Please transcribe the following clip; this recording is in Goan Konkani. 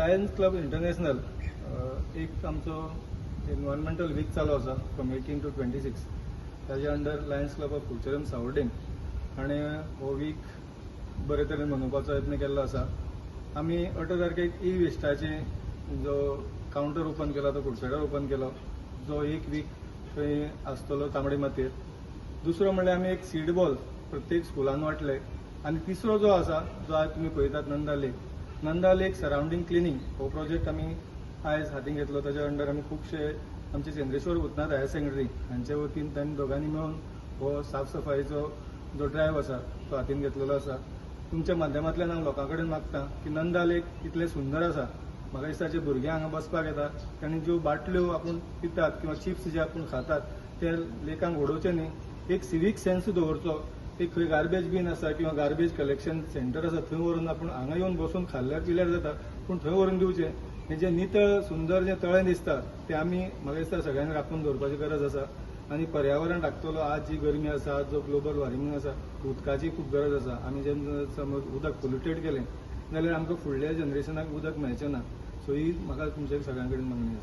लायन्स क्लब इंटरनॅशनल एक आमचो एनवायरमेंटल वीक चालू आसा from 18 to 26. ताजे under Lions club of Curchorem Sawarde हाणें हो वीक बरे तरेन मनोवपाचो यत्न केल्लो आसा. आमी 18 तारखेक ई वेस्टाचे जो कावंटर ओपन केला, तो कुडचड्यार ओपन केलो, जो एक वीक थंय आसतलो तांबडे मातयेर. दुसरो म्हणल्यार आमी एक सीड बॉल प्रत्येक स्कुलान वांटले आनी तिसरो जो आसा, जो आयज तुमी पळयतात, नंदा लेक, नंदा लेक सरावंडींग क्लिनींग हो प्रोजेक्ट आमी आयज हातीन घेतलो. ताच्या अंडर आमी खुबशे आमचे चंद्रेश्वर भूतनाथ हायर सेकंडरी हांचे वतीन तांणी दोगांनी मेळून हो साफसफाईचो जो ड्रायव्ह आसा तो हातीन घेतलेलो आसा. तुमच्या माध्यमांतल्यान हांव लोकां कडेन मागता की नंदा लेक इतलें सुंदर आसा, म्हाका दिसता जे भुरगे हांगा बसपाक येता तांणी ज्यो बाटल्यो आपूण पितात किंवा चिप्स जे आपूण खातात ते लेकांक उडोवचे न्ही. एक सिवीक सेन्स दवरचो. एक खंय गार्बेज बीन आसा किंवा गार्बेज कलेक्शन सेंटर आसा, थंय व्हरून आपूण हांगा येवन बसून खाल्ल्यार पिल्यार जाता, पूण थंय व्हरून दिवचें. हें जें नितळ सुंदर जें तळें दिसता तें आमी म्हाका दिसता सगळ्यांनी राखून दवरपाची गरज आसा आनी पर्यावरण राखतलो. आज जी गरमी आसा, आज जो ग्लोबल वॉर्मिंग आसा, उदकाची खूब गरज आसा. आमी जेन्ना समज उदक पोल्युटेड केलें जाल्यार आमकां फुडल्या जनरेशनाक उदक मेळचें ना. सो ही म्हाका तुमच्या सगळ्यां कडेन मागणी आसा.